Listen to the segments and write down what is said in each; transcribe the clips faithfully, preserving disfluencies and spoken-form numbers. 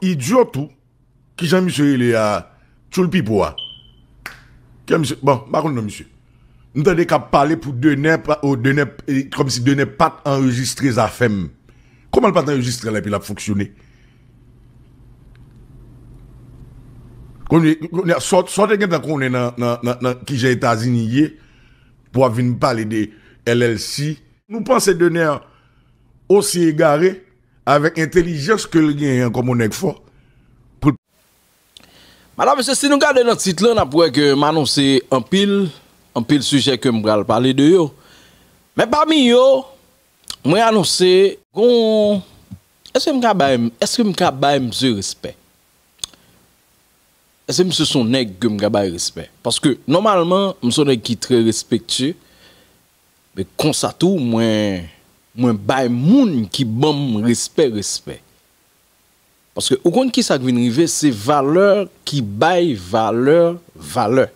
Idyo tou. Kijan misye rele a? Tchoul Pipo a. Kè misye, bon, m pa konn non misye. M tande k ap pale pou Dener, pa- o Dener, e, kòmsi Dener pa t anrejistre zafè m. Kòman l pa t anrejistre l epi l ap fonksyone? Kounye, kounye, sa w- sa w te gentan konnen nan, nan, nan, nan kijan Etazini ye, pou w ap vin pale de L L C. Nou panse Dener osi egare avèk entelijans ke l genyen kòm yon nèg fò pou l. Madanm, mesye, si nou gade nan tit lan, n ap wè ke m anonse anpil, anpil sijè ke m pral pale de yo. Men pami yo, mwen anonse gon, èske m ka bay, èske m ka bay misye respè? Èske misye se yon nèg ke m ka bay respè? Paske, nòmalman, m se yon nèg ki trè respektye, men konsa tou, mwen, mwen bay moun ki ban m respè, respè. Paske ou konn ki sa k vin rive, se valè ki bay valè, valè.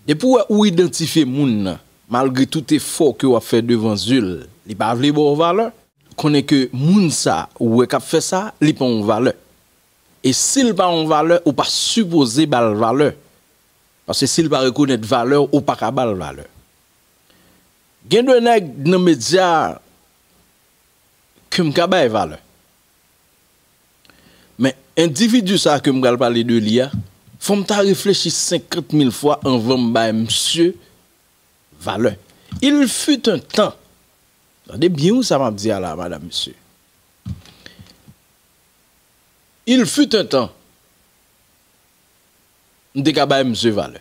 Depi w wè ou idantifye moun nan, malgre tout efò ke w ap fè devan zye l, li pa vle ba w valè, konnen ke moun sa ou wè k ap fè sa, li pa yon valè. E si l pa yon valè, ou pa sipoze ba l valè. Paske si l pa rekonèt valè w, ou pa ka ba l valè. Gen de nèg nan medya ke m ka bay valè. Men endividi sa ke m pral pale de li a, fò m ta reflechi senkant mil fwa anvan m bay misye valè. Il fut un temps. Tande byen wi sa m ap di a la, madanm, mesye. Il fut un temps. M te ka bay misye valè.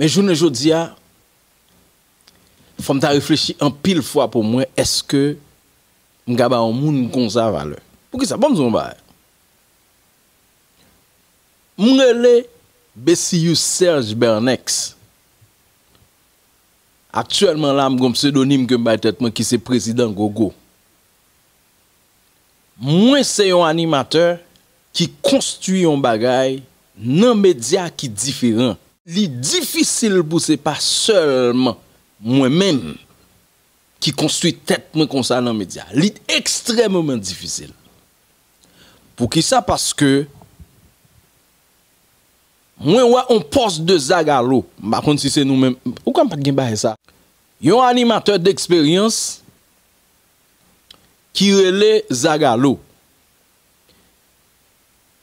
Men jounen jodi a, fò m ta reflechi anpil fwa pou m wè èske m ka ba yon moun konsa valè. Poukisa? Ban m di w yon bagay. M rele Besius Serge Bernex. Aktyèlman la, m gon psedonim ke m bay tèt mwen ki se Prezidan Gogo. Mwen se yon animatè ki konstwi yon bagay nan medya ki diferan. Li difisil pou se pa sèlman mwen menm ki konstwi tèt mwen konsa nan medya. Li ekstrèmeman difisil. Poukisa? Paske mwen wè on pòs de Zagalo. M pa konn si se nou menm. Ou kwè m pa t gen bagay sa? Yon animatè deksperyans ki rele Zagalo.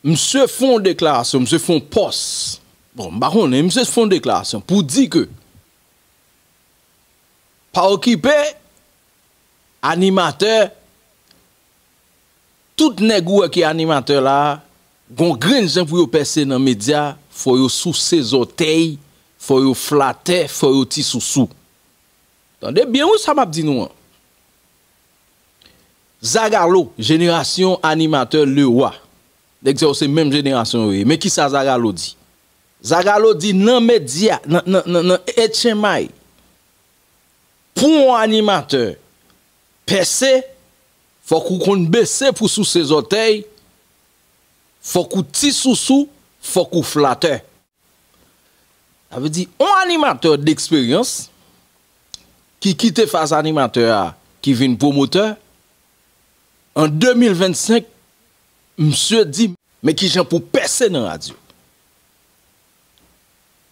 Misye fè yon deklarasyon, misye fè yon pòs. Bon, m pa konnen, misye fè yon deklarasyon pou di ke pa okipe animatè, tout nèg ou wè ki animatè la, gon grenn jan pou yo pèse nan medya, fò yo souse zòtèy, fò yo flatè, fò yo ti sousou. Tande byen wi sa m ap di nou an. Zagalo, jenerasyon animatè Lewa. Nèg sa yo se menm jenerasyon yo ye. Men kisa Zagalo di? Zagalo di nan medya, nan, nan, nan, nan H M I, pou yon animatè pèse, fòk ou konn bese pou souse zòtèy, fòk ou ti sousou, fòk ou flatè. Sa vle di, yon animatè deksperyans ki kite faz animatè a, ki vin pwomotè, an de mil vennsenk, misye di, men kijan pou pèse nan radyo.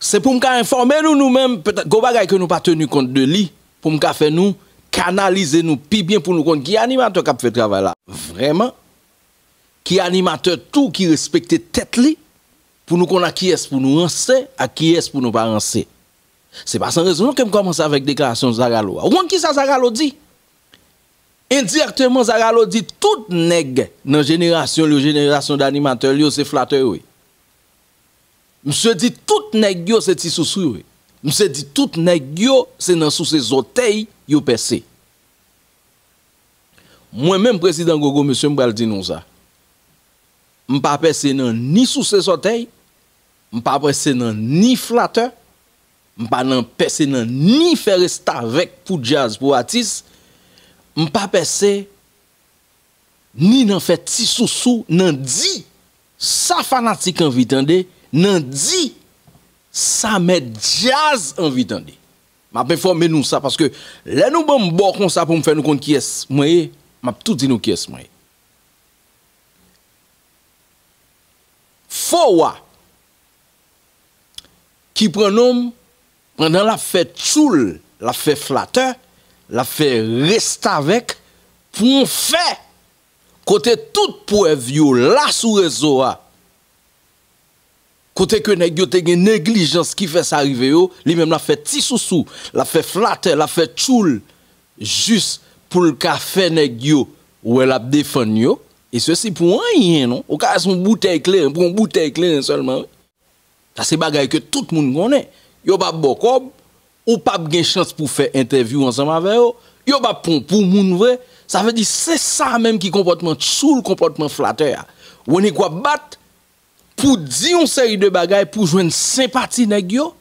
Se pou m ka enfòme nou, nou menm, petèt, gon bagay ke nou pa teni kont de li, pou m ka fè nou kanalize nou pi byen pou nou konn ki animatè k ap fè travay la vrèman, ki animatè tou ki respekte tèt li, pou nou konn ak kiyès pou nou ranse, ak kiyès pou nou pa ranse. Se pa san rezon non ke m kòmanse avèk deklarasyon Zagalo a. Ou konn kisa Zagalo di? Endirèkteman, Zagalo di tout nèg nan jenerasyon l yo, jenerasyon d animatè l yo, se flatè yo ye. Misye di tout nèg yo se ti sousou yo ye. Misye di tout nèg yo se nan souse zòtèy yo pèse. Mwen menm, Prezidan Gogo, mesye, m pral di nou sa. M pa pèse nan ni souse zòtèy, m pa pèse nan ni flatè, m pa nan pèse nan ni fè restavèk pou djaz, pou atis, m pa pèse ni nan fè ti sousou, nan di sa fanatik anvi tande, nan di sa mèt djaz anvi tande. M ap enfòme nou sa, paske lè nou ban m bò konsa pou m fè nou konn kiyès mwen ye, M ap tou di nou kiyès mwen ye. Fo wa ki pran non m pandan l ap fè tchoul, l ap fè flatè, l ap fè restavèk pou yon fè kote tout prèv yo la sou rezo a. Kote ke nèg yo te gen neglijans ki fè sa rive yo, li menm l ap fè ti sousou, l ap fè flatè, l ap fè tchoul, jis pou l ka fè nèg yo wè l ap defann yo. E sesi pou anyen non. Ou ka wè se yon boutèy kleren, pou yon boutèy kleren sèlman, wi. Sa se bagay ke tout moun konnen. Yo p ap ba w kòb, ou p ap gen chans pou fè entèvyou ansanm avè yo, yo p ap pran w pou moun vre. Sa vle di se sa menm ki konpòtman tchoul, konpòtman flatè a. Ou annik w ap bat pou di yon seri de bagay pou jwenn senpati nèg yo,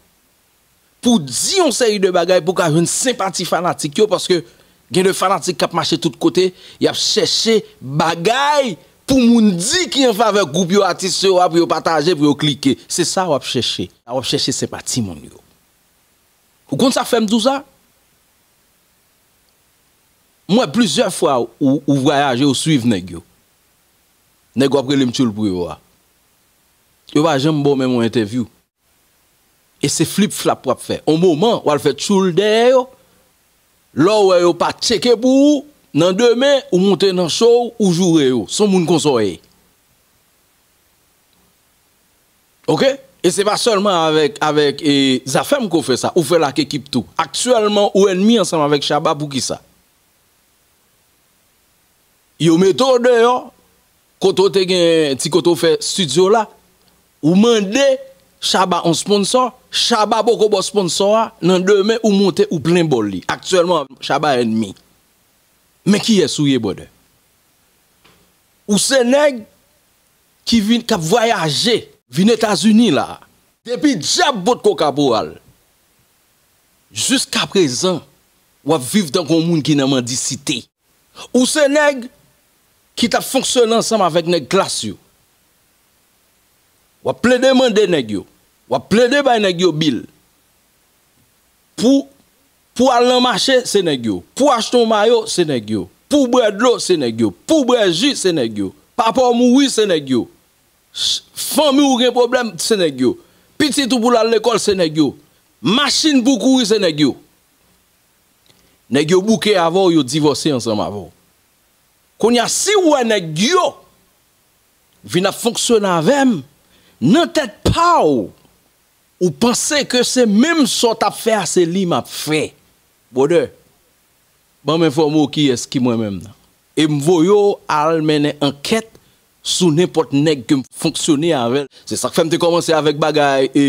pou di yon seri de bagay pou ka jwenn senpati fanatik yo, paske gen de fanatik k ap mache tout kote, y ap chèche bagay pou moun di ki an favè gwoup yo, atis yo a, pou yo pataje, pou yo klike. Se sa w ap chèche. W ap chèche senpati moun yo. Ou konn sa k fè m di w sa? M wè plizyè fwa ou, ou vwayaje, ou swiv nèg yo. Nèg w ap rele m tchoul pou yo a. Yo pa janm ba w menm yon entèvyou. E se flip flap w ap fè. On moman, w al fè tchoul dèyè yo. Lè w wè yo pa tcheke pou ou, nan demen, ou moute nan show, ou joure yo. Se yon moun konsa w ye. Oke? E se pa sèlman avèk, avèk, e, Zafèm ke w fè sa. Ou fè l ak ekip tou. Aktyèlman, ou ènmi ansanm avèk Shabba. Poukisa? Yo mete w deyò, kote w te gen, ti kote w fè estidyo la. Ou mande Shabba yon sponsò, Shabba poko ba w sponsò a, nan demen ou moute, ou plen bòl li. Aktyèlman, Shabba ènmi. Men kiyès ou ye, brother? Ou se nèg ki vin, k ap vwayaje, vin Etazini la. Depi dyab potko kaporal, jiskaprezan, w ap viv tankou yon moun ki nan mandisite. Ou se nèg ki t ap fonksyone ansanm avèk nèg klas yo. W ap plede mande nèg yo. W ap plede bay nèg yo bil. Pou, pou al nan mache, se nèg yo. Pou achte yon mayo, se nèg yo. Pou bwè dlo, se nèg yo. Pou bwè ji, se nèg yo. Papa w mouri, se nèg yo. Ch-, fanmi w gen pwoblèm, se nèg yo. Pitit ou pou l al lekòl, se nèg yo. Machin pou w kouri, se nèg yo. Nèg yo bouke avè w, yo divòse ansanm avè w. Kounye a, si w wè nèg yo vin ap fonksyone avè m, nan tèt pa w, ou panse ke se menm sa w t ap fè a, se li m ap fè. Brother, ban m enfòme w kiyès ki mwen menm nan. E m voye w al mennen ankèt sou nenpòt nèg ke m fonksyone avè l. Se sa k fè m te kòmanse avèk bagay, e,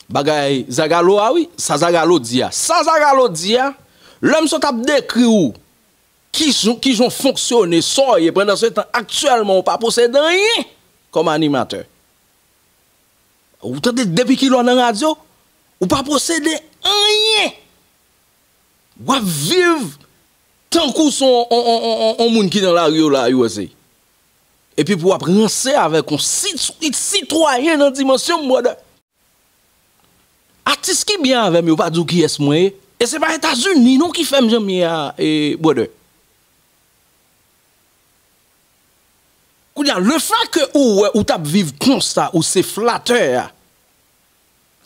bagay Zagalo a, wi. Sa Zagalo di a. Sa Zagalo di a, lè m sot ap dekri w ki jan, ki jan w fonksyone, sa w ye, pandan se tan, aktyèlman, ou pa posede anyen kòm animatè. Ou tande depi kilè w nan radyo, ou pa posede anyen. W ap viv tankou se yon, yon, yon, yon, yon moun ki nan lari yo la, U S A. Epi pou w ap ranse avèk yon sit-, sitwayen nan dimansyon m, brother. Atis ki byen avè m yo pa di w kiyès mwen ye. E se pa Etazini non ki fè m jan m ye a, e, brother. Kounye a, lefètke ou wè ou t ap viv konsa, ou se flatè a,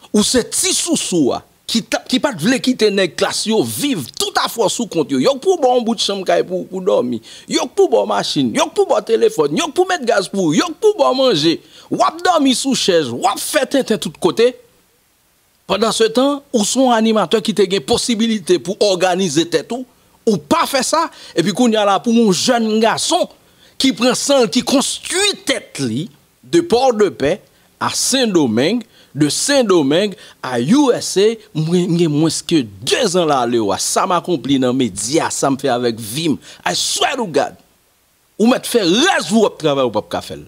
ou se ti sousou a, ki t ap, ki pa t vle kite nèg klas yo viv tout afè w sou kont yo. Yo k pou ba w yon bout chanm kay pou, pou dòmi. Yo k pou ba w machin. Yo k pou ba w telefòn. Yo k pou met gaz pou ou. Yo k pou ba w manje. W ap dòmi sou chèz. W ap fè tenten tout kote. Pandan se tan, ou se yon animatè ki te gen posibilite pou òganize tèt ou, ou pa fè sa, epi kounye a la pou yon jèn gason ki pran san l, ki konstwi tèt li, de Port-de-Paix a Sendomeng, de Sendomeng a U S A, mwen m gen mwens ke de zan la ale yo a, sa m akonpli nan medya, sa m fè avèk vi m, I swear to God. Ou mèt fè rès vi w ap travay, ou p ap ka fè l.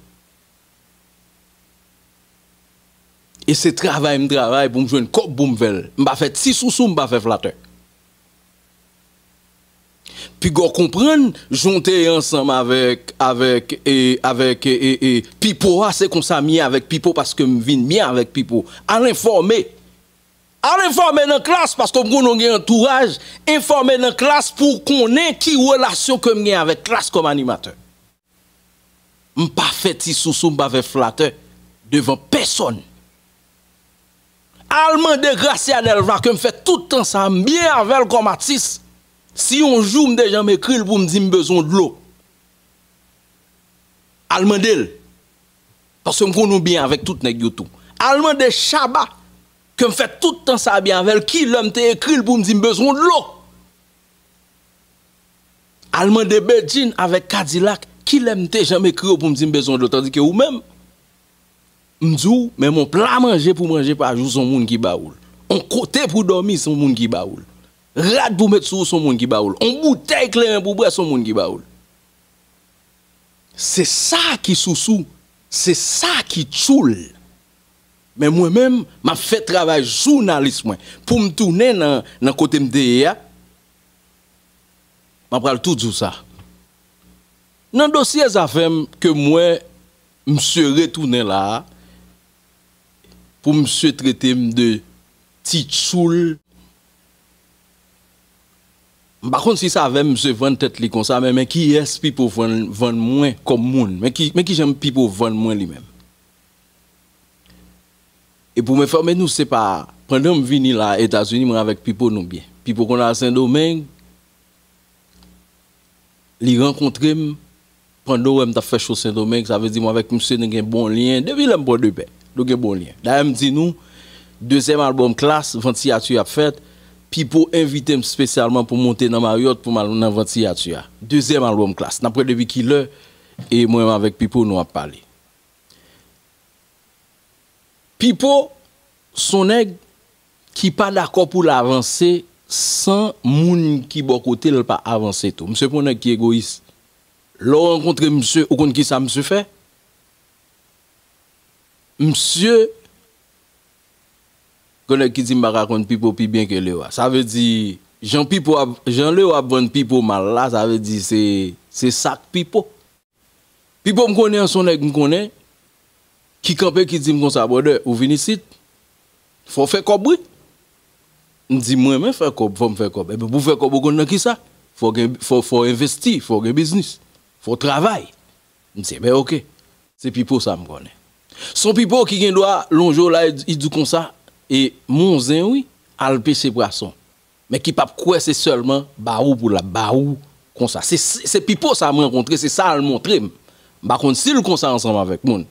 E se travay m travay pou m jwenn kòb pou m fè l. M pa fè ti sousou, m pa fè flatè. Piga w konprann, jan w te ye ansanm avèk, avèk, e, avèk, e, e, e, Pipo a, se konsa m ye avèk Pipo paske m vin byen avèk Pipo. Al enfòme. Al enfòme nan klas, paske m konnen w gen antouraj. Enfòme nan klas pou w konnen ki relasyon ke m gen avèk klas kòm animatè. M pa fè ti sousou, m pa fè flatè devan pèsòn. Al mande Gracia Delva ke m fè tout tan sa a, m byen avè l kòm atis. Si yon jou m te janm ekri l pou m di m bezwen dlo, al mande l. Paske m konnen w byen avèk tout nèg yo tou. Al mande Shabba, ke m fè tout tan sa a byen avè l, kilè m te ekri l pou m di m bezwen dlo. Al mande Bedjine avèk Kadilak, kilè m te janm ekri yo pou m di m bezwen dlo, tandike ou menm, m di w, menm yon pla manje pou manje pa jou, se yon moun ki ba ou l. Yon kote pou dòmi, se yon moun ki ba ou l. Rad pou met sou ou, se yon moun ki ba ou l. Yon boutèy kleren pou bwè, se yon moun ki ba ou l. Se sa ki sousou, se sa ki tchoul. Men mwen menm, m ap fè travay jounalis mwen. Pou m tounen nan, nan kote m te ye a, m ap pral tou di w sa. Nan dosye zafè m ke m wè misye retounen la a, pou misye trete m de ti tchoul, m pa konn si se avè m misye vann tèt li konsa, men, men kiyès Pipo vann, vann mwen kòm moun? Men ki, men kijan Pipo vann mwen li menm? E pou m enfòme nou, se pa pandan m vini la Etazini, mwen avèk Pipo nou byen. Pipo konn al Sendomeng, li rankontre m pandan w wè m t ap fè cho Sendomeng, sa vle di mwen avèk misye nou gen bon lyen. Depi lè m pran Depè, nou gen bon lyen. Dayè m di nou, dezyèm albòm Klass, Vant Siyati ap fèt, Pipo envite m espesyalman pou m monte nan Marriott pou m al nan Vant Siyati a. Dezyèm albòm Klass. N ap wè depi kilè e mwen menm avèk Pipo nou ap pale. Pipo se yon nèg ki pa dakò pou l avanse san moun ki bò kote l pa avanse tou. Misye pa yon nèg ki egoyis. Lè w rankontre misye, ou konn kisa misye fè? Misye, gen nèg ki di m pa ka konn Pipo pi byen ke Lewa. Sa vle di, jan Pipo ap, jan Lewa ap vann Pipo mal la, sa vle di se, se sa k Pipo. Pipo m konnen an, se yon nèg m konnen ki kanpe, ki di m konsa, brother, ou vin isit, fò w fè kòb wi. M di, mwen renmen fè kòb, fò m fè kòb. Ebyen, pou w fè kòb, ou konn nan kisa? Fò w gen, fò, fò w envesti, fò w gen biznis, fò w travay. M di, ebyen, oke. Se Pipo sa m konnen. Se yon Pipo ki gen dwa lonje w la, e di, e di w konsa, e monzen wi, al peche pwason. Men ki p ap kwè se sèlman ba ou pou l ap ba ou konsa. Se, se, se Pipo sa m rankontre, se sa l montre m. M pa konn si l konsa ansanm avèk moun.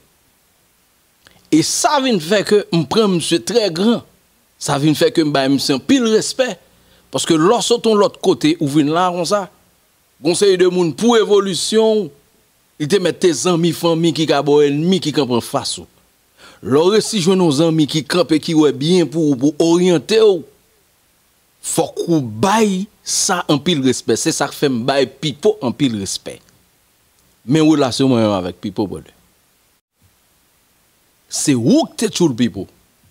E sa vin fè ke m pran misye trè gran. Sa vin fè ke m bay misye anpil respè. Paske lè w sot yon lòt kote, ou vin la konsa, gon seri de moun pou evolisyon w, li te mèt te zanmi fanmi ki ka ba w ènmi ki kanpe anfas ou. Lè w resi jwenn yon zanmi ki kanpe, ki wè byen pou ou, pou oryante w, fòk ou bay sa anpil respè. Se sa k fè m bay Pipo anpil respè. Men relasyon mwen menm avèk Pipo, brother. Se ou k te tchoul Pipo.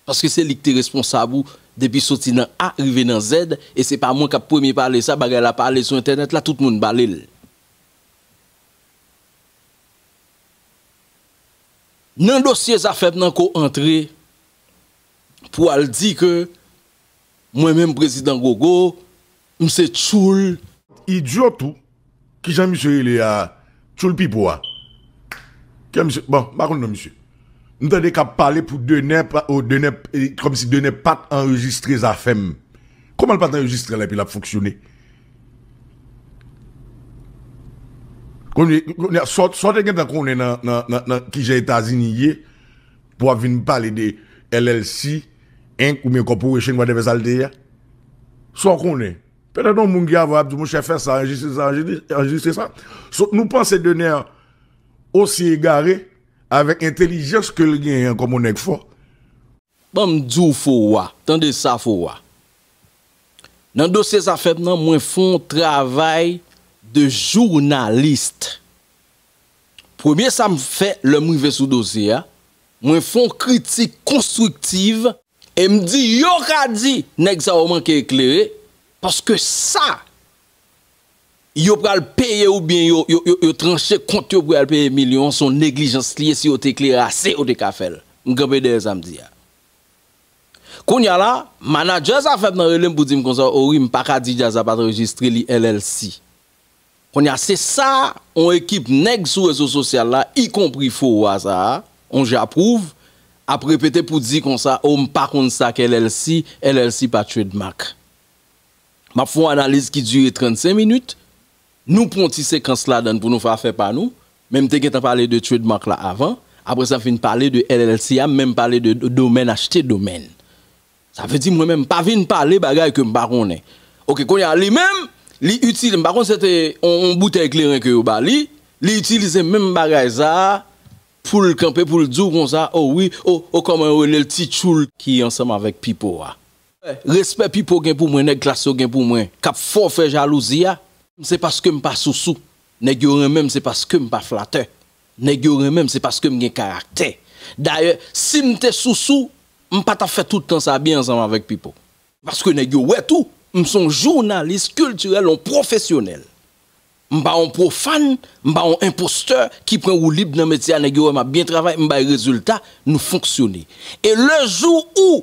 Paske se li k te responsab ou depi soti nan A rive nan Z, e se pa mwen k ap premye pale sa, bagay la pale sou entènèt la, tout moun pale l. Nan dosye zafè m nan, ko antre pou al di ke mwen menm prezidan Gogo, m se tchoul. Idyo tou. Kijan misye rele a? Tchoul Pipo a. Kè misye, bon, m pa konn non misye. M tande k ap pale pou Dener, pa- o Dener, e, kòmsi Dener pa t anrejistre zafè m. Kòman l pa t anrejistre l epi l ap fonksyone? Kounye, kounye a, sa w, sa w te gentan konnen nan, nan, nan, nan kijan Etazini ye, pou w ap vin pale de L L C, Inc, oubyen corporation, whatever sa l te ye a? Sa w konnen? Petèt yon moun ki avè w ap di, monchè, fè sa, anrejistre sa, anrejistre, anrejistre sa. So, nou panse Dener osi egare avèk entèlijans ke l genyen an kòm yon nèg fò. Ban m di w, Fowa, tande sa, Fowa. Nan dosye zafè m nan, mwen fè yon travay de jounalis. Premye sa m fè lè m rive sou dosye a, mwen fè yon kritik konstriktiv e m di yo ka di nèg sa yo manke eklere, paske sa yo pral peye oubyen yo, yo, yo, yo tranche kont yo pou y al peye milyon an, se yon neglijans li ye, si yo te eklere ase, yo te ka fè l. M kanpe dèyè sa m di a. Kounye a la, manadjè Zafèm nan rele m pou di m konsa, o wi, m pa ka di djaz la pa t anrejistre, li L L C. Kounye a, se sa, yon ekip nèg sou rezo sosyal la, ikonpri Fowa sa a, yon Japwouv, ap repete pou di konsa, o, m pa konn sa k L L C, L L C pa trademark. M ap fè yon analiz ki dire trannsenk minit. Nou pran yon ti sekans ladan l pou nou fè afè pa nou. Men m te gentan pale de trademark la avan. Apre sa, m fin pale de L L C a, m menm pale de do-, domèn, achte domèn. Sa vle di mwen menm, m pa vin pale bagay ke m pa konnen. Oke, kounye a, li menm, li itilize, m pa konn si se te yon, yon boutèy kleren ke yo ba li, li itilize menm bagay sa a pou l kanpe, pou l di w konsa, o wi, o, o, kòman yo rele l, ti tchoul ki ansanm avèk Pipo a. Respè Pipo gen pou mwen, nèg Klass yo gen pou mwen, k ap fè w fè jalouzi a, se paske m pa sousou. Nèg yo renmen m, se paske m pa flatè. Nèg yo renmen m, se paske m gen karaktè. Dayè, si m te sousou, m pa t ap fè tout tan sa byen ansanm avèk Pipo. Paske nèg yo wè tou, m se yon jounalis kiltirèl, yon pwofesyonèl. M pa yon pwofàn, m pa yon enpostè ki pran woulib nan metye a. Nèg yo wè m ap byen travay, m bay rezilta, nou fonksyone. E le jou ou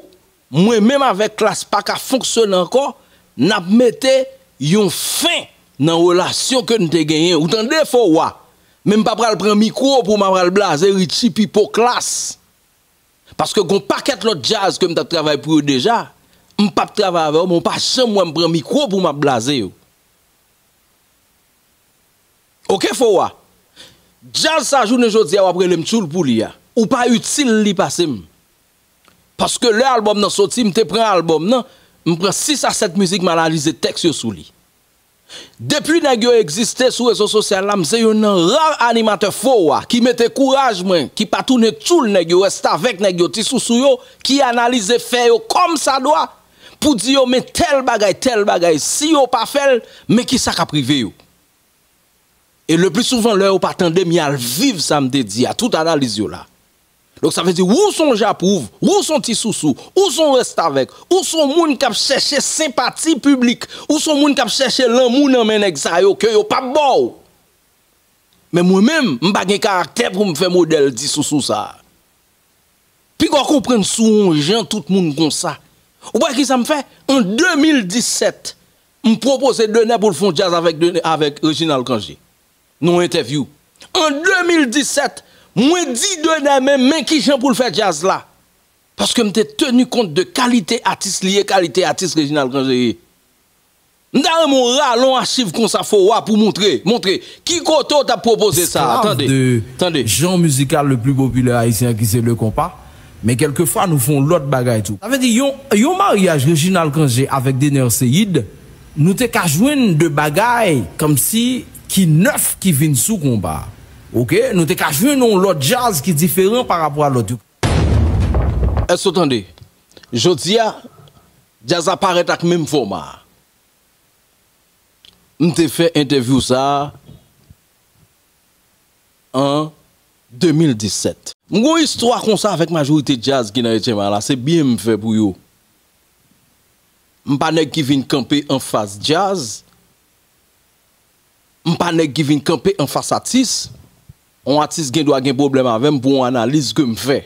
mwen menm avèk Klass pa ka fonksyone ankò, n ap mete yon fen nan relasyon ke n te genyen. Ou tande, Fowa? Men m pa pral pran mikwo pou m ap pral blaze Richie, Pipo, Klass. Paske gon pakèt lòt djaz ke m t ap travay pou yo deja, m p ap travay avè yo, men w pa janm wè m pran mikwo pou m ap blaze yo. Oke, Fowa. Djaz sa, jounen jodi a, w ap rele m tchoul pou li a. Ou pa itil li pase m. Paske lè albòm nan soti, m te pran albòm nan, m pran sis a sèt mizik, m analize tèks yo sou li. Depi nèg yo egziste sou rezo sosyal la, m se youn nan ra animatè, Fowa, ki mete kouraj mwen, ki pa tounen tchoul nèg yo, restavèk nèg yo, ti sousou yo, ki analize fè yo kòm sa dwa, pou di yo, men tèl bagay, tèl bagay, si yo pa fè l, men kisa k ap rive yo. E le pli souvan, lè yo pa tande m, y al viv sa m te di a, tout analiz yo la. Donk, sa vle di, ou se yon Japwouv, ou se yon ti sousou, ou se yon restavèk, ou se yon moun k ap chèche senpati piblik, ou se yon moun k ap chèche lanmou nan men nèg sa yo ke yo p ap ba w. Men mwen menm, m pa gen karaktè pou m fè modèl ti sousou sa a. Piga w konprann sou yon jan tout moun konsa. Ou wè kisa m fè? An de mil disèt, m pwopoze Dener pou l fè yon djaz avèk Dener, avèk Reginald Cangé. Nan yon entèvyou. An de mil disèt, mwen di Dener menm, men kijan pou l fè djaz la. Paske m te teni kont de kalite atis li ye, kalite atis Reginald Cangé ye. M ta renmen w rale yon achiv konsa, Fowa, pou montre, montre ki kote w t ap pwopoze sa a. Tande, tande. Genre musical le plus populaire haïtien ki se le konpa. Men kèlkefwa, nou fè yon lòt bagay tou. Sa vle di, yon, yon maryaj Reginald Cangé avèk Dener Ceïde, nou te ka jwenn de bagay kòmsi ki nèf ki vin sou konpa. Oke? Nou te ka jwenn yon lòt djaz ki diferan pa rapò a lòt yo. Èske w tande? Jodi a, djaz la parèt ak menm fòma a. M te fè entèvyou sa a an de mil disèt. M gon istwa konsa avèk majorite djaz ki nan H M A la, se byen m fè pou yo. M pa nèg ki vin kanpe anfas djaz, m pa nèg ki vin kanpe anfas atis. Yon atis gen dwa gen pwoblèm avè m pou yon analiz ke m fè.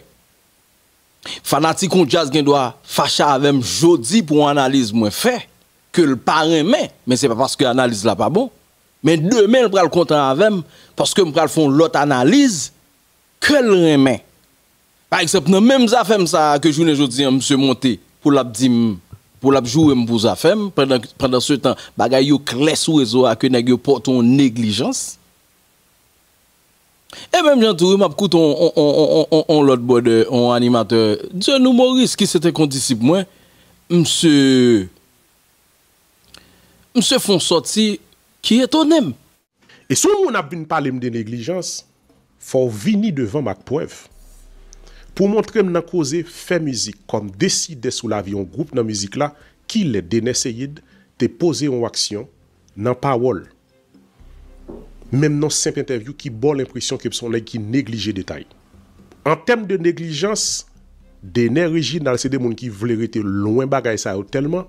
Fanatik yon djaz gen dwa fache avè m jodi pou yon analiz mwen fè, ke l pa renmen, men se pa paske analiz la pa bon. Men demen l pral kontan avè m, paske m pral fè yon lòt analiz ke l renmen. Pa egzanp, nan menm Zafèm sa a ke jounen jodi a, misye monte pou l ap di m, pou l ap joure m pou Zafèm, pandan, pandan se tan, bagay yo klè sou rezo a ke nèg yo pote yon neglijans. E menm jan tou, wi, m ap koute on, on, on lòt brother, on animatè, Dienou Maurice, ki se te kondisip mwen, misye, misye fè on sòti ki etone m. E si yon moun ap vin pale m de neglijans, fò w vini devan m ak prèv. Pou w montre m nan koze fè mizik kòm desidè sou lavi yon gwoup nan mizik la, kilè Dener Ceïde te poze yon aksyon nan pawòl, menm nan senp entèvyou ki ba w lenpresyon ke m se yon nèg ki neglije detay. An tèm de neglijans, Dener, Reginald se de moun ki vle rete lwen bagay sa yo tèlman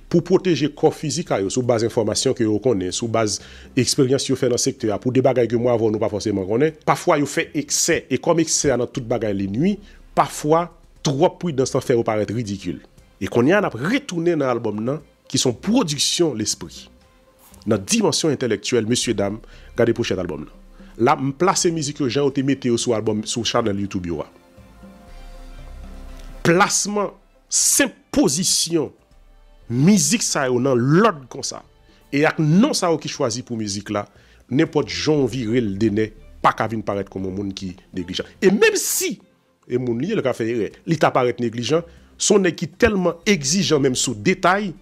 pou pwoteje kò fizik a yo sou baz enfòmasyon ke yo konnen, sou baz eksperyans yo fè nan sektè a, pou de bagay ke mwen avè w nou pa fòseman konnen. Pafwa yo fè eksè, e kòm eksè a nan tout bagay li nwi, pafwa Twòp pridans lan fè yo parèt ridikil. E kounye a, n ap retounen nan albòm nan, ki se yon pwodiksyon lespri. Nan dimansyon entèlektyèl, mesyedam, gade pochèt albòm nan. La, m plase mizik yo jan yo te mete yo sou albòm, sou chanèl YouTube yo a. Plasman, senp pozisyon mizik sa yo nan lòd konsa, e ak non sa yo ki chwazi pou mizik la, nenpòt jan w vire l, Dener pa ka vin parèt kòm yon moun ki neglijan. E menm si e moun li ye, l ka fè erè, li ta parèt neglijan, se yon nèg ki tèlman egzijan menm sou detay,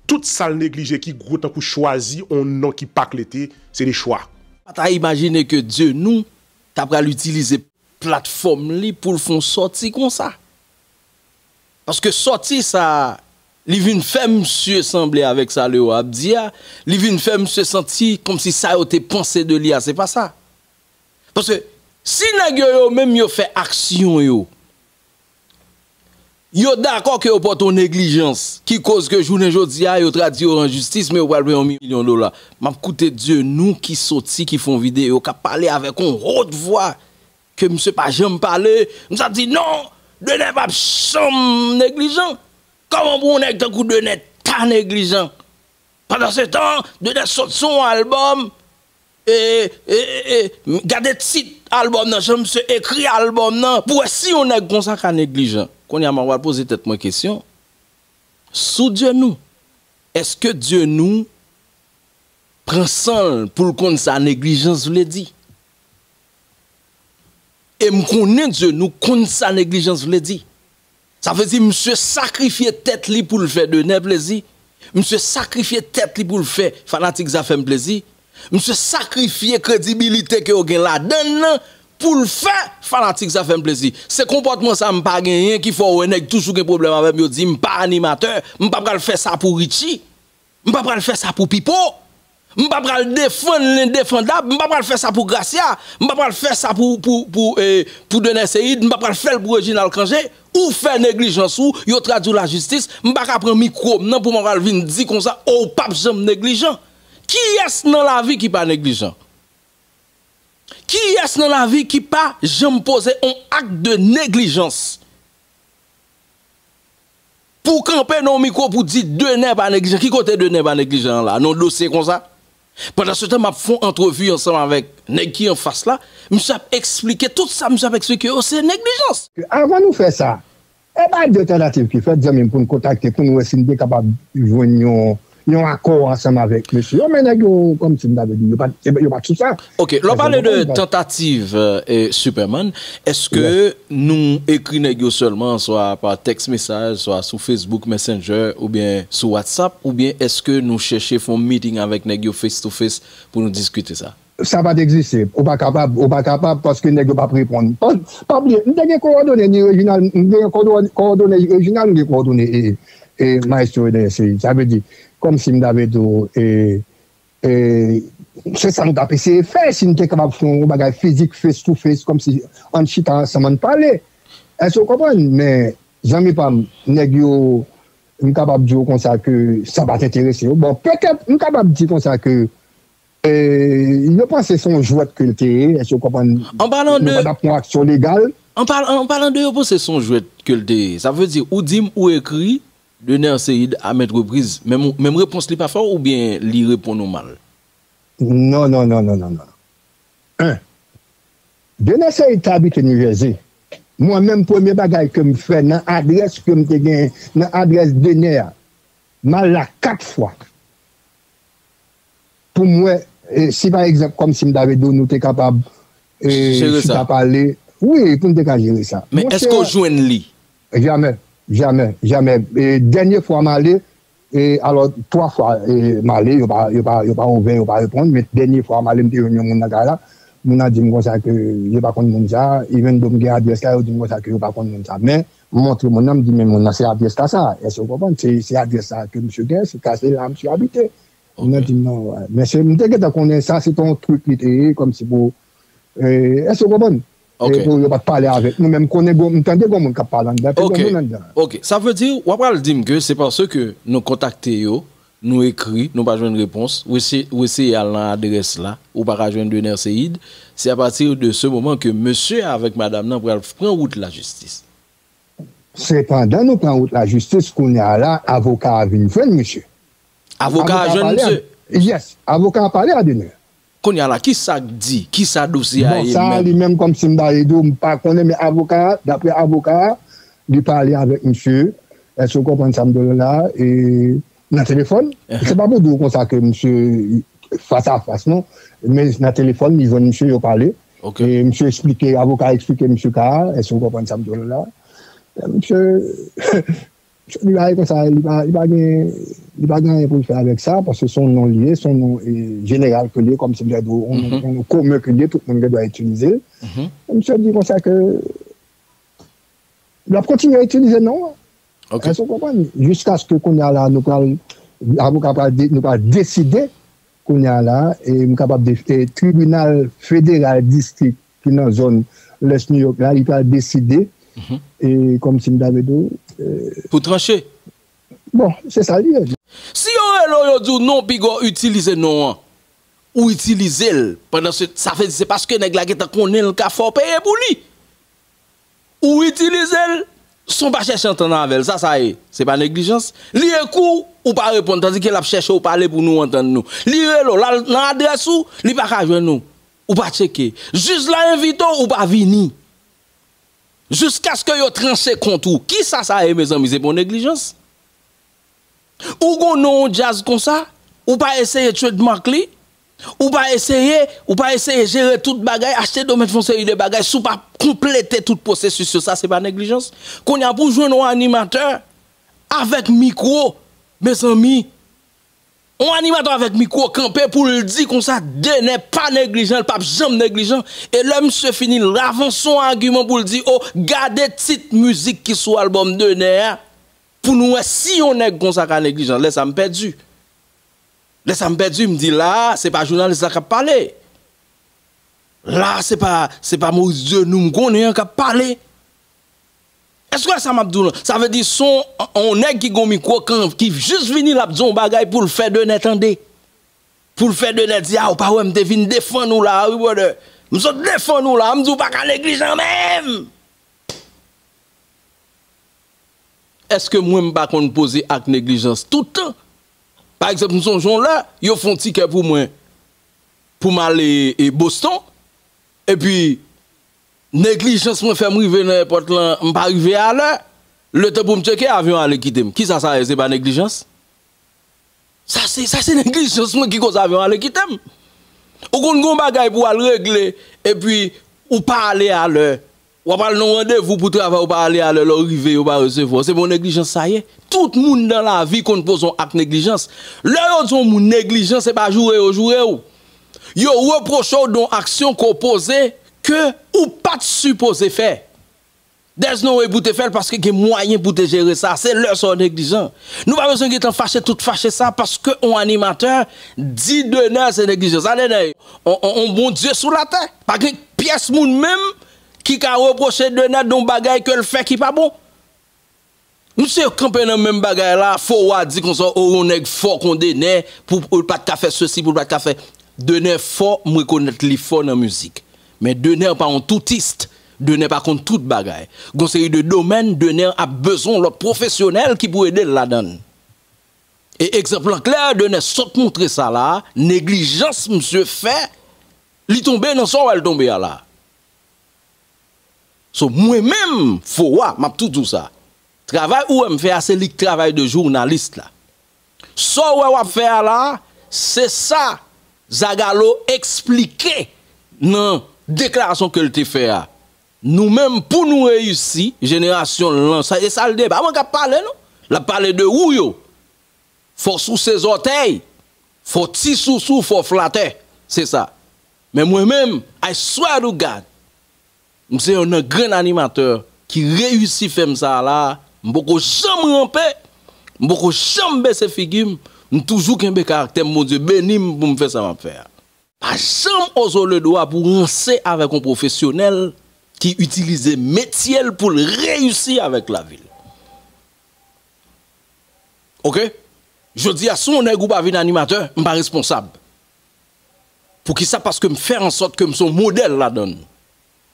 tout sa l neglije ki gwo tankou chwazi yon non ki pa klete, se de chwa. Pa ta imajine ke Dye nou ta pral itilize platfòm li pou l fè yon sòti konsa. Paske sòti sa a, li vin fè misye sanble avèk sa Leo ap di a, li vin fè misye santi kòmsi sa yo te panse de li a, se pa sa. Paske si nèg yo, yo menm yo fè aksyon yo, yo dakò ke yo pote yon neglijans ki koz ke jounen jodi a yo tradui yo an jistis, men yo pral peye yon milyon dola. M ap koute Dye nou ki soti, ki fè yon videyo, k ap pale avèk yon wot vwa ke misye pa janm pale. Misye ap di non, Dener p ap janm neglijan. Kòman pou yon nèg tankou Dener ta neglijan? Pandan se tan, Dener sot sou yon albòm, e, e, e, e, gade tit albòm nan, jan misye ekri albòm nan, pou wè si yon nèg konsa ka neglijan. Kounye a, mwen pral poze tèt mwen kesyon, sou Dye nou, èske Dye nou pran san l pou l konn sa neglijans vle di? E m konnen Dye nou konn sa neglijans vle di. Sa vle di misye sakrifye tèt li pou l fè Dener plezi. Misye sakrifye tèt li pou l fè fanatik Zafèm plezi. Misye sakrifye kredibilite ke yo gen ladan l nan pou l fè fanatik Zafèm plezi. Se konpòtman sa a m pa genyen ki fè w wè nèg toujou gen pwoblèm avè m, yo di m pa animatè, m pa pral fè sa pou Richie. M pa pral fè sa pou Pipo. M pa pral defann lendefandab. M pa pral fè sa pou Gracia. M pa pral fè sa pou, pou, pou, eh, pou Dener Ceide. M pa pral fè l pou Reginald Cangé. Ou fè neglijans ou, yo tradui w lajistis. M pa ka pran mikwo m nan pou mwen pral vin di konsa, o, w p ap janm neglijan. Kiyès nan lavi ki pa neglijan? Kiyès nan lavi ki pa janm poze yon ak de neglijans? Pou w kanpe nan yon mikwo pou di Dener pa neglijan, ki kote Dener pa neglijan an la, nan yon dosye konsa? Pandan se tan, m ap fè yon antrevi ansanm avèk nèg ki anfas la, misye ap eksplike tout sa misye ap eksplike yo, se neglijans. Avan nou fè sa, e bay de tantativ ki fèt, zanmi m, pou n kontakte, pou n wè si n te kapab jwenn yon, yon akò ansanm avèk mesye yo, men nèg yo, kòmsi m ta vle di, yo pa t, yo pa t sou sa. Ok, lè w pale de tantativ, eh, Superman, èske nou ekri nèg yo sèlman, swa pa text message, swa sou Facebook Messenger, oubyen sou WhatsApp, oubyen èske nou chèche fè yon meeting avèk nèg yo face to face pou nou diskite sa? Sa pa t egziste. Ou pa kapab, ou pa kapab, paske nèg yo p ap reponn. Pa, pa bliye, m te gen kowòdone ni Reginald, m te gen kowòdone, kowòdone Reginald, m gen kowòdone, e, e, Maestro Dener Ceide. Sa vle di, kòmsi m ta vle di w, e, e, se sa m t ap eseye fè, si m te kapab fè yon bagay fizik, face to face, kòmsi ann chita ansanm, ann pale. Èske w konprann? Men, zanmi pa m, nèg yo, m kapab di w konsa ke sa pa t enterese yo. Bon, petèt, m kapab di konsa ke, e, yo panse se yon jwèt ke l te ye, èske w konprann? An palan de, nou pa t ap pran aksyon legal. An pal-, an palan de yo panse se yon jwèt ke l te ye, sa vle di, ou di m ou ekri Dener Ceide a maintes reprises, menm, menm repons li pa fè w oubyen li reponn ou mal? Non, non, non, non, non, non. En, Dener Ceide te abite New Jersey. Mwen menm, premye bagay ke m fè nan adrès ke m te gen, nan adrès Dener a, m al la kat fwa. Pou m wè, e, si pa egzanp, kòmsi m ta vle di w, nou te kapab, e, chita pale. Wi, pou n te ka jere sa. Men èske w jwenn li? Jamè, jamè, jamè. E, dènye fwa m ale, e, alò, twa fwa, e, m ale, yo pa, yo pa, yo pa ouvè, yo pa reponn, men dènye fwa m ale, m te jwenn yon moun nan kay la. Moun nan di m konsa ke yo pa konn moun sa, even though m gen adrès la, yo di m konsa ke yo pa konn moun sa. Men, m montre moun nan, m di, men moun nan se adrès la sa. Èske w konprann? Se, se adrès sa ke misye gen, se ka se la misye abite. Moun nan di m non, wè. Men se, m te gentan konnen sa, se te yon trik li te ye, kòmsi pou, e, èske w konprann? E pou yo pa t pale avèk nou, men m konnen gon, m tande gon moun k ap pale anndan, te gon moun anndan. Ok, sa vle di, w ap pral di m ke se paske nou kontakte yo, nou ekri, nou pa jwenn repons, w ese-, w eseye al nan adrès la, ou pa ka jwenn Dener Ceide, se apati de se moman ke mesye a avèk madanm nan pral pran wout lajistis. Sepandan, nou pran wout lajistis, kounye a la, avoka a vin jwenn misye. Avoka a jwenn misye? Yes, avoka a pale a Dener. Kounye a la, ki sa k di? Ki sa dosye a ye menm? Bon, sa li menm, kòmsi m ta di w, m pa konnen, men avoka a, daprè avoka a, li pale avèk misye. Èske w konprann sa m di w la? E nan telefòn. Se pa pou di w konsa ke misye fas a fas, non. Men nan telefòn, li jwenn misye, yo pale. E misye eksplike, avoka a eksplike misye ka a. Èske w konprann sa m di w la? Misye, misye di bagay konsa, li pa, li pa gen, li pa gen anyen pou l fè avèk sa, paske se yon non li ye, se yon non, e, jeneral ke li ye, kòmsi m ta di w, yon non komen ke li ye, tout moun gen dwa itilize l. Misye di konsa ke l ap kontinye itilize non an. Èske w konprann? Jiskaske kounye a la, nou pral, avoka pral, nou pral deside kounye a la, e m kapab di, e, tribinal federal distrik ki nan zòn lès New York la, li pral deside, e kòmsi m ta vle di w, e, pou tranche. Bon, se sa li ye. Si yo rele w, yo di w non, piga w itilize non an, ou itilize l, pandan se, sa vle di se paske nèg la gentan konnen l ka fè w peye pou li. Ou itilize l san w pa chèche antann avè l. Sa sa ye? Se pa neglijans? Li ekri w, ou pa reponn, tandike l ap chèche w pale pou nou antann nou. Li rele w, l al nan adrès ou, li pa ka jwenn ou. Ou pa tcheke. Jij la envite w, ou pa vini. Jiskaske yo tranche kont ou. Kisa sa ye, mezanmi? Se pa yon neglijans? Ou gon non yon djaz konsa, ou pa eseye trademark li, ou pa eseye, ou pa eseye jere tout bagay, achte domèn, fè yon seri de bagay, si w pa konplete tout pwosesis yo, sa se pa neglijans? Kounye a pou w jwenn yon animatè avèk mikwo, mezanmi, yon animatè avèk mikwo kanpe pou l di konsa Dener pa neglijan, l p ap janm neglijan, e lè misye fini, l avanse yon agiman pou l di, o, gade tit mizik ki sou albòm Dener a, pou nou wè si yon nèg konsa ka neglijan. Lè sa m pèdi. Lè sa m pèdi, m di la, se pa jounalis la k ap pale. La, se pa, se pa Maurice Denou m konnen an k ap pale. Èske w wè sa m ap di w lan? Sa vle di se yon, yon nèg ki gon mikwo, kan, ki jis vini, l ap di yon bagay pou l fè Dener tande. Pou l fè Dener di, a, ou pa wè m te vin defann ou la a, wi, brother. M sot defann ou la a, m di w pa ka neglijan menm. Èske mwen m pa konn poze ak neglijans tout tan? Pa egzanp, m sonje yon lè, yo fè yon tikè pou mwen, pou m ale, e, Boston, epi neglijans mwen fè m rive nan èpòt lan, m pa rive alè, letan pou m tcheke, avyon ale kite m. Kisa sa ye? Se pa neglijans? Sa se, sa se neglijans mwen ki koz avyon ale kite m. Ou konn gon bagay pou w al regle, epi ou pa ale alè. W ap al nan yon randevou pou travay, ou pa ale alè, lè w rive, yo pa resevwa w. Se pa yon neglijans sa ye? Tout moun nan lavi konn poze yon ak neglijans. Lè yo di yon moun neglijan, se pa joure yo joure w. Yo repwoche w de yon aksyon ke w poze ke ou pa t sipoze fè. There's no way pou te fè l paske gen mwayen pou te jere sa. Se lè sa w neglijan. Nou pa bezwen gentan fache tout fache sa paske yon animatè di Dener se neglijan. Sa Dener ye? On, on, on Bondye sou latè. Pa gen pyès moun menm ki ka repwoche Dener de yon bagay ke l fè ki pa bon. Misye kanpe nan menm bagay la, fò w a di konsa, o, yon nèg fò kon Dener, pou, pou l pa t ka fè sesi, pou l pa t ka fè. Dener fò, m rekonèt li fò nan mizik. Men Dener pa yon toutis, Dener pa konn tout bagay. Gon seri de domèn, Dener ap bezwen yon lòt pwofesyonèl ki pou ede l ladan l. E egzanp lan klè, Dener sot montre sa la, neglijans misye fè, li tonbe nan sa w wè l tonbe a la. So, mwen menm, Fowa, m ap tou di w sa. Travay ou wè m fè a, se li k travay de jounalis la. Sa w wè w ap fè a la, se sa Zagalo eksplike nan deklarasyon ke l te fè a. Nou menm, pou nou reyisi, jenerasyon l lan, sa, e sa l de, pa mwen k ap pale, non. L ap pale de ou yo. Fò w souse zòtèy, fò w ti sousou, fò w flatè. Se sa. Men mwen menm, I swear to God, m se youn nan grenn animatè ki reyisi fè m sa a la, m poko janm ranpe, m poko janm bese figi m, m toujou kenbe karaktè m, Bondye beni m pou m fè sa m ap fè a. Pa janm ozo le dwa pou ranse avèk yon pwofesyonèl ki itilize metye l pou l reyisi avèk lavi l. Oke? Jodi a, si yon nèg ou pa vin animatè, m pa responsab. Poukisa? Paske m fè ansòt ke m se yon modèl ladan l.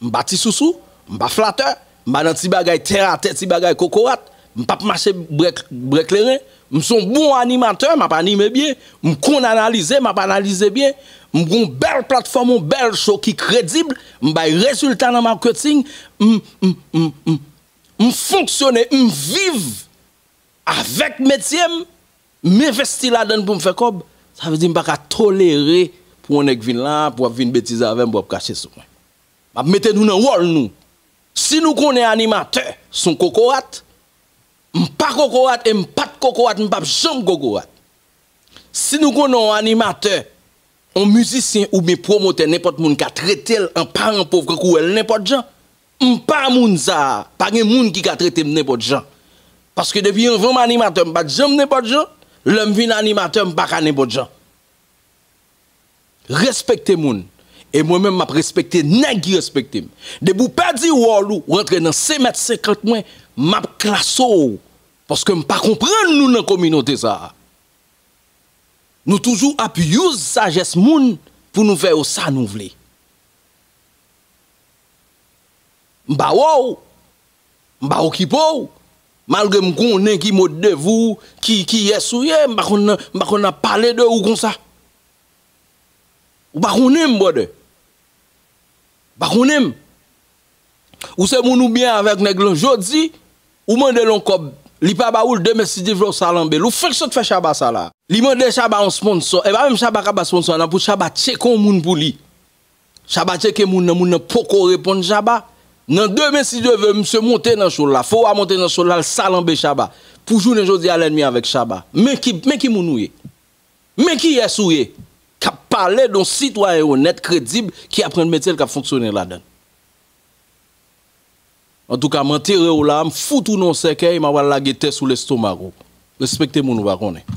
M pa ti sousou, m pa flatè, M pa nan ti bagay tè atè, ti bagay kokorat. M p ap mache brè, brè kleren. M se yon bon animatè, m ap anime byen. M konn analize, m ap analize byen. M gen yon bèl platfòm, yon bèl show ki kredib. M bay rezilta nan maketing. M, m, m, m, m fonksyone, m viv avèk metye m, m envesti ladan l pou m fè kòb. Sa vle di m pa ka tolere pou yon nèg vin la, pou w ap vin betize avè m, pou w ap krache sou mwen. M ap mete nou nan wòl nou. Si nou konnen animatè se yon kokorat, m pa kokorat e m pa t kokorat, m p ap janm kokorat. Si nou konnen yon animatè, yon mizisyen oubyen pwomotè, nenpòt moun ka trete l an paran pòv, kankou w wè l nenpòt jan, m pa moun sa a. Pa gen moun ki ka trete m nenpòt jan. Paske depi anvan m animatè, m pa t janm nenpòt jan. Lè m vin animatè, m pa ka nenpòt jan. Respekte moun. E mwen menm, m ap respekte nèg ki respekte m. Depi w pèdi wòl ou, w rantre nan se mèt senkant mwen, m ap klase w. Paske m pa konprann nou nan kominote sa a. Nou toujou ap use sajès moun pou nou fè yo sa nou vle. M pa wè w, m pa okipe w, malgre m konnen ki mode de vie w, ki, kiyès ou ye, m pa konn, m pa konn ap pale de ou konsa. Ou pa konnen m, brother. Ou pa konnen m. Ou se moun ou byen avèk nèg lan jodi, ou mande l yon kòb, li pa ba ou l, demen si Dye vle w salanbe l. Ou fenk sot fè Shabba sa la. Li mande Shabba yon sponsò. E pa menm Shabba k ap ba sponsò nan pou Shabba tcheke yon moun pou li. Shabba tcheke moun nan, moun nan poko reponn Shabba. Nan demen si Dye vle, misye monte nan show la. Fowa monte nan show la, l salanbe Shabba. Pou jounen jodi a, lènmi avèk Shabba. Men ki, men ki moun ou ye? Men kiyès ou ye k ap pale de yon sitwayen onèt, kredib, ki aprann metye l, k ap fonksyone ladan l? Antouka, m antere w la, m fout ou nan yon sèkèy, m a pral lage tè sou lestomak ou. Respekte moun ou pa konnen.